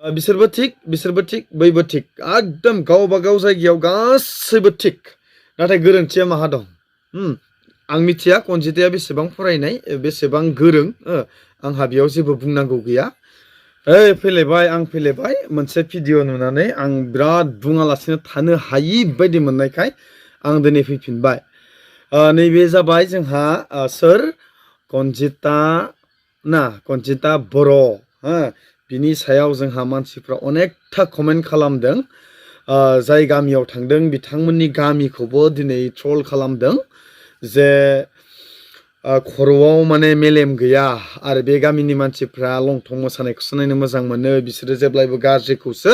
बिसोरबो थिक बैबो थिक एकदम गावबा गाव जायगायाव गासैबो थिक नाथाय गोरोन्थिया माहा दं आं मिथिया कनजिताया बेसेबां फरायनाय बेसेबां गोरों आंहा बेयाव जेबो बुंनांगौ गैया फैलायबाय आं फैलायबाय मोनसे भिडिअ नुनानै आं बिराद बुङालासिनो थानो हायि बायदि मोननायखाय आं दिनै फैफिनबाय नैबे जाबाय जोंहा सोर कनजिता बर' बिनि सायाव जोंहा मानसिफ्रा अनेकथा कमेन्ट खालामदों जाय गामियाव थांदों बिथांमोननि गामिखौबो दिनै ट्रल खालामदों जे खर'आव माने मेलेम गैया आरो बे गामिनि मानसिफ्रा लंथं मोसानायखौसो नायनो मोजां मोनो बिसोरो जेब्लायबो गाज्रिखौसो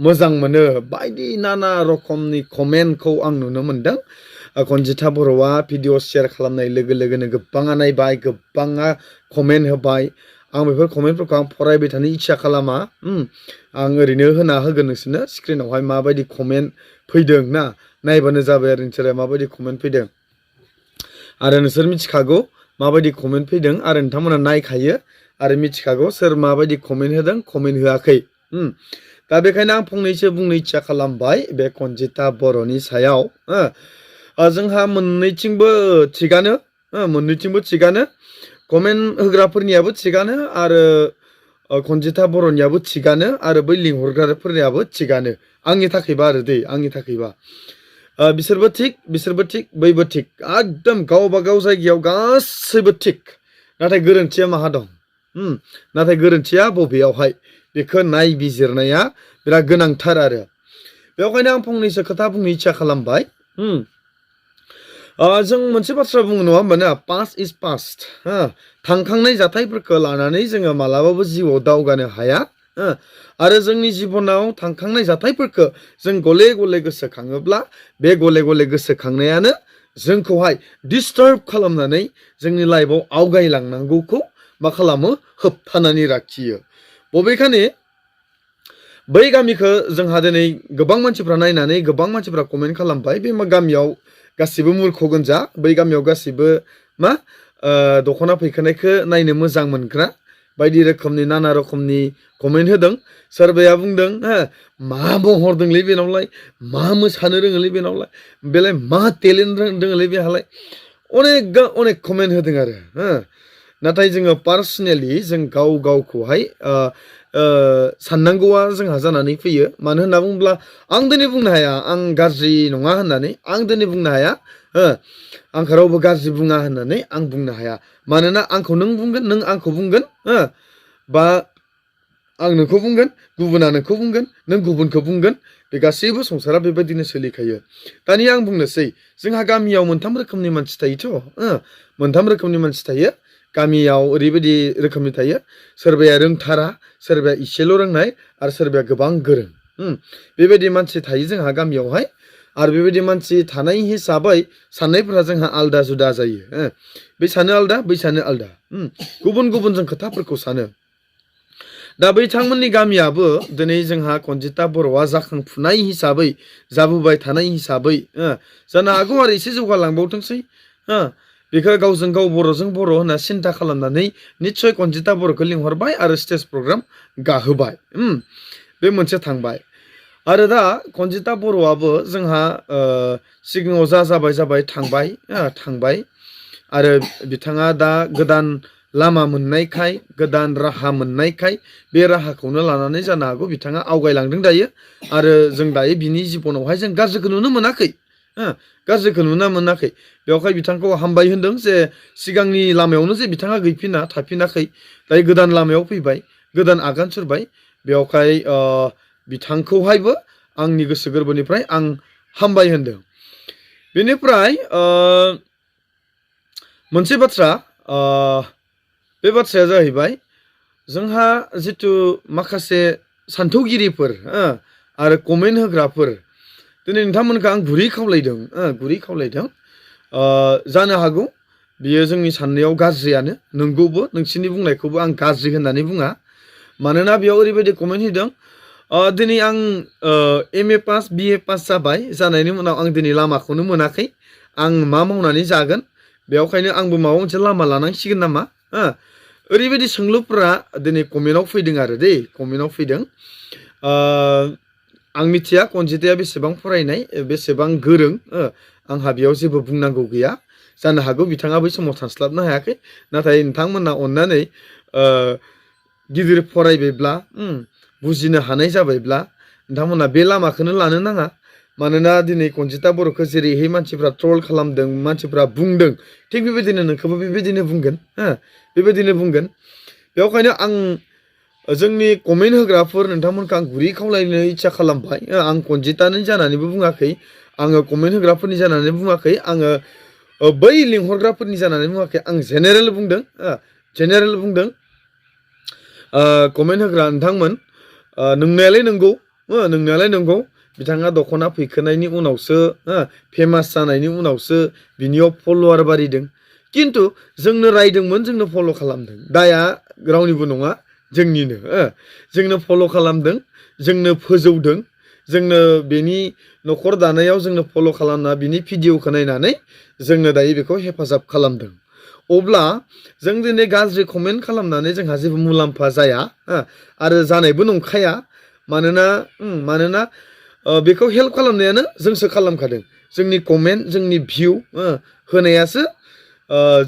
मोजां मोनो बायदि नाना रखमनि कमेन्टखौ आं नुनो मोनदों कनजिता बर'आ भिडिअ शेयार खालामनाय लोगो लोगोनो गोबाङा नायबाय गोबाङा कमेन्ट होबाय आं बेफोर कमेन्टफोरखौ आं फरायबाय थानो इच्छा खालामा आं ओरैनो होना होगोन नोंसोरनो स्क्रिनावहाय माबायदि कमेन्ट फैदों ना नायबानो जाबाय आरो नोंसोरो माबायदि कमेन्ट फैदों आरो नोंसोर मिथिखागौ माबायदि कमेन्ट फैदों आरो नोंथांमोना नायखायो आरो मिथिखागौ सोर माबायदि कमेन्ट होदों कमेन्ट होआखै दा बेखायनो आं फंनैसो बुंनो इच्छा खालामबाय बे कनजिता बर'नि सायाव जोंहा मोननैथिंबो थिगानो कमेन्ट होग्राफोरनियाबो थिगानो आरो कनजिता बर'नियाबो थिगानो आरो बै लिंहरग्राफोरनियाबो थिगानो आंनि थाखायबा आरो आंनि थाखायबा बिसोरबो थिक बैबो थिक एकदम गावबा गाव जायगायाव गासैबो थिक नाथाय गोरोन्थिया माहा दं नाथाय गोरोन्थिया बबेयावहाय बेखौ नायबिजिरनाया बिराद गोनांथार आरो बेवहायनो आं फंनैसो खोथा बुंनो इच्छा खालामबाय जों मोनसे बाथ्रा बुङो नङा होमबा ना पास्ट इज पास्ट थांखांनाय जाथायफोरखौ लानानै जोङो मालाबाबो जिउआव दावगानो हाया आरो जोंनि जिबनाव थांखांनाय जाथायफोरखौ जों गले गले गोसोखाङोब्ला बे गले गले गोसोखांनायानो जोंखौहाय डिस्टार्ब खालामनानै जोंनि लाइफआव आवगायलांनांगौखौ मा खालामो होबथानानै लाखियो बबेखानि बै गामिखौ जोंहा दिनै गोबां मानसिफ्रा नायनानै गोबां मानसिफ्रा कमेन्ट खालामबाय बे गामियाव गासिबो मुर्ख गोनजा बै गामियाव गासिबो मा दख'ना फैखानायखौ नायनो मोजां मोनग्रा बायदि रोखोमनि नाना रोखोमनि कमेन्ट होदों सोरबाया बुंदों मा महर दंलै बेनावलाय मा मोसानो रोङोलै बेलाय मा टेलेन्ट रोङोलै बेहालाय अनेक कमेन्ट होदों आरो नाथाय जोङो पार्सनेलि जों गाव गावखौहाय साननांगौआ जोंहा जानानै फैयो मानो होनना बुङोब्ला आं दिनै बुंनो हाया आं गाज्रि नङा होननानै आं दिनै बुंनो हाया आंखौ रावबो गाज्रि बुङा होननानै आं बुंनो हाया मानोना आंखौ नों बुंगोन नों आंखौ बुंगोन बा आं नोंखौ बुंगोन गुबुना नोंखौ बुंगोन नों गुबुनखौ बुंगोन बे गासैबो संसारा बेबायदिनो सोलिखायो दानिया आं बुंनोसै जोंहा गामियाव मोनथाम रोखोमनि मानसि थायो गामियाव ओरैबायदि रोखोमनि थायो सोरबाया रोंथारा सोरबाया इसेल' रोंनाय आरो सोरबाया गोबां गोरों बेबायदि मानसि थायो जोंहा गामियावहाय आरो बेबायदि मानसि थानाय हिसाबै साननायफोरा जोंहा आलदा जुदा जायो बै सानो आलदा बै सानो आलदा गुबुन गुबुन जों खोथाफोरखौ सानो दा बिथांमोननि गामियाबो दिनै जोंहा कनजिता बर'आ जाखांफुनाय हिसाबै जाबोबाय थानाय हिसाबै जानो हागौ आरो एसे जौगालांबावथोंसै बेखौ गावजों गाव बर'जों बर' होनना सिन्था खालामनानै निस्सय कनजिता बर'खौ लिंहरबाय आरो स्टेज प्रग्राम गाहोबाय बे मोनसे थांबाय आरो दा कनजिता बर'आबो जोंहा सिगाङाव जाबाय थांबाय आरो बिथाङा दा गोदान लामा मोननायखाय गोदान राहा मोननायखाय बे राहाखौनो लानानै जानो हागौ बिथाङा आवगायलांदों दायो आरो जों दायो बिनि जिबनावहाय जों गाज्रिखौ नुनो मोनाखै बेवहाय बिथांखौ हामबाय होनदों जे सिगांनि लामायावनो जे बिथाङा थाफिनाखै दायो गोदान लामायाव फैबाय गोदान आगान सुरबाय बेवहाय बिथांखौहायबो आंनि गोसो गोरबोनिफ्राय आं हामबाय होनदों बेनिफ्राय मोनसे बाथ्रा बे बाथ्राया जाहैबाय जोंहा जिथु माखासे सान्थौगिरिफोर आरो कमेन्ट होग्राफोर दिनै नोंथांमोनखौ आं गुरै खावलायदों जानो हागौ बियो जोंनि साननायाव गाज्रियानो नंगौबो नोंसोरनि बुंनायखौबो आं गाज्रि होननानै बुङा मानोना बेयाव ओरैबायदि कमेन्ट होदों दिनै आं MA पास BA पास जानायनि उनाव आं दिनै लामाखौनो मोनाखै आं मा मावनानै जागोन बेवखायनो आंबो माबा मोनसे लामा लानांसिगोन नामा ओरैबायदि सोंलुफोरा दिनै कमेन्टआव फैदों आरो दै कमेन्टआव फैदों आं मिथिया कनजिताया बेसेबां फरायनाय बेसेबां गोरों आंहा बेयाव जेबो बुंनांगौ गैया जानो हागौ बिथाङा बै समाव सानस्लाबनो हायाखै नाथाय नोंथांमोना अननानै गिदिर फरायबायब्ला बुजिनो हानाय जाबायब्ला नोंथांमोना बे लामाखौनो लानो नाङा मानोना दिनै कनजिता बर'खौ जेरैहाय मानसिफ्रा ट्रल खालामदों मानसिफ्रा बुंदों थिग बेबायदिनो नोंखौबो बेबायदिनो बुंगोन बेबायदिनो बुंगोन बेखायनो आं जोंनि कमेन्ट होग्राफोर नोंथांमोनखौ आं गुरै खावलायनो इच्छा खालामबाय आं कनजितानि जानानैबो बुङाखै आङो कमेन्ट होग्राफोरनि जानानै बुङाखै आङो बै लिंहरग्राफोरनि जानानै बुङाखै आं जेनेरेल बुंदों जेनेरेल बुंदों कमेन्ट होग्रा नोंथांमोन नोंनायालाय नंगौ नोंनायालाय नंगौ बिथाङा दख'ना फैखोनायनि उनावसो फेमास जानायनि उनावसो बिनियाव फल'वार बारिदों खिन्थु जोंनो रायदोंमोन जोंनो फल' खालामदों दाया रावनिबो नङा जोंनिनो जोंनो फल' खालामदों जोंनो फोजौदों जोंनो बेनि न'खर दानायाव जोंनो फल' खालामना बिनि भिडिअखौ नायनानै जोंनो दायो बेखौ हेफाजाब खालामदों अब्ला जों दिनै गाज्रि कमेन्ट खालामनानै जोंहा जेबो मुलाम्फा जाया आरो जानायबो नंखाया मानोना बेखौ हेल्प खालामनायानो जोंसो खालामखादों जोंनि कमेन्ट जोंनि भिउ होनायासो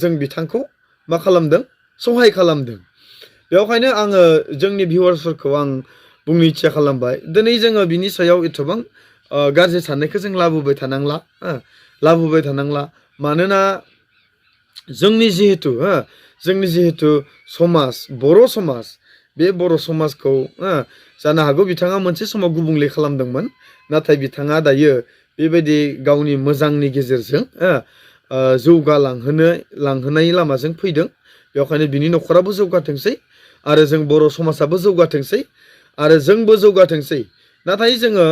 जों बिथांखौ मा खालामदों सहाय खालामदों बेखायनो आङो जोंनि भिउवार्सफोरखौ आं बुंनो इच्छा खालामबाय दिनै जोङो बिनि सायाव एथबां गाज्रि साननायखौ जों लाबोबाय थानांला मानोना जोंनि जिहेतु समाज बर' समाज बे बर' समाजखौ जानो हागौ बिथाङा मोनसे समाव गुबुंले खालामदोंमोन नाथाय बिथाङा दायो बेबायदि गावनि मोजांनि गेजेरजों जौगालांहोनाय लामाजों फैदों बेखायनो बिनि न'खराबो जौगाथोंसै आरो जों बर' समाजाबो जौगाथोंसै आरो जोंबो जौगाथोंसै नाथाय जोङो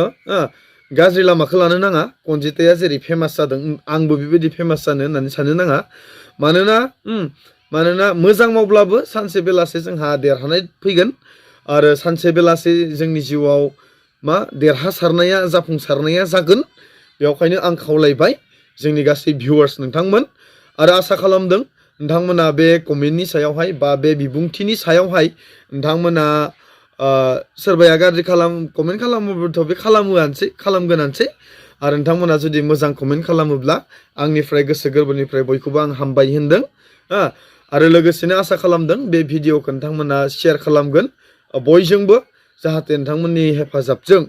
गाज्रि लामाखौ लानो नाङा कनजिताया जेरै फेमास जादों आंबो बेबायदि फेमास जानो होननानै साननो नाङा मानोना मोजां मावब्लाबो सानसे बेलासे जोंहा देरहानाय फैगोन आरो सानसे बेलासे जोंनि जिउआव देरहासारनाया जाफुंसारनाया जागोन बेखायनो आं खावलायबाय जोंनि गासै भिउवार्स नोंथांमोन आरो आसा खालामदों नोंथांमोना बे कमेन्टनि सायावहाय बा बे बिबुंथिनि सायावहाय नोंथांमोना सोरबाया गाज्रि कमेन्ट खालामोब्लाथ' बे खालामगोनानोसै आरो नोंथांमोना जुदि मोजां कमेन्ट खालामोब्ला आंनिफ्राय गोसो गोरबोनिफ्राय बयखौबो आं हामबाय होनदों आरो लोगोसेनो आसा खालामदों बे भिडिअखौ नोंथांमोना शेयार खालामगोन बयजोंबो जाहाथे नोंथांमोननि हेफाजाबजों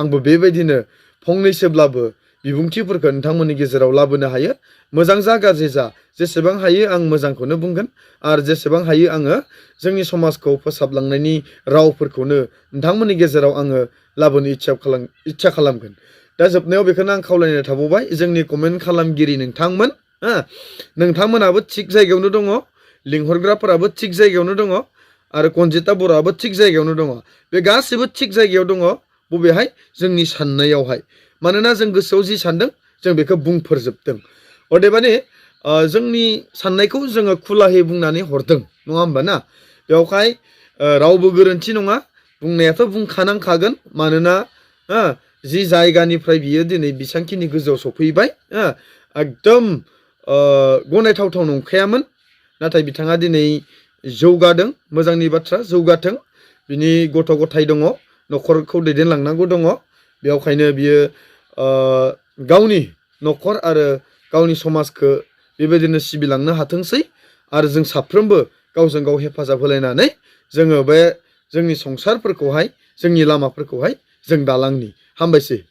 आंबो बेबायदिनो फंनैसोब्लाबो बिबुंथिफोरखौ नोंथांमोननि गेजेराव लाबोनो हायो मोजां जा गाज्रि जा जेसेबां हायो आं मोजांखौनो बुंगोन आरो जेसेबां हायो आङो जोंनि समाजखौ फोसाबलांनायनि रावफोरखौनो नोंथांमोननि गेजेराव आङो लाबोनो इच्छा खालामगोन दा जोबनायाव बेखौनो आं खावलायनाय थाबावबाय जोंनि कमेन्ट खालामगिरि नोंथांमोनाबो थिग जायगायावनो दङ लिंहरग्राफोराबो थिग जायगायावनो दङ आरो कनजिता बर'आबो थिग जायगायावनो दङ बे गासिबो थिग जायगायाव दङ बबेहाय जोंनि साननायावहाय मानोना जों गोसोआव जि सानदों जों बेखौ बुंफोरजोबदों अदेबानि जोंनि साननायखौ जोङो खुलाहै बुंनानै हरदों नङा होमबा ना बेवहाय रावबो गोरोन्थि नङा बुंनायाथ' बुंखानांखागोन मानोना जि जायगानिफ्राय बियो दिनै बेसांखिनि गोजौआव सफैबाय एकदम गनायथावथाव नंखायामोन नाथाय बिथाङा दिनै जौगादों मोजांनि बाथ्रा जौगाथों बिनि गथ' गथाय दङ न'खरखौ दैदेनलांनांगौ दङ बेखायनो बियो गावनि न'खर आरो गावनि समाजखौ बेबायदिनो सिबिलांनो हाथोंसै आरो जों साफ्रोमबो गावजों गाव हेफाजाब होलायनानै जोङो बे जोंनि संसारफोरखौहाय जोंनि लामाफोरखौहाय जों दालांनि हामबायसै।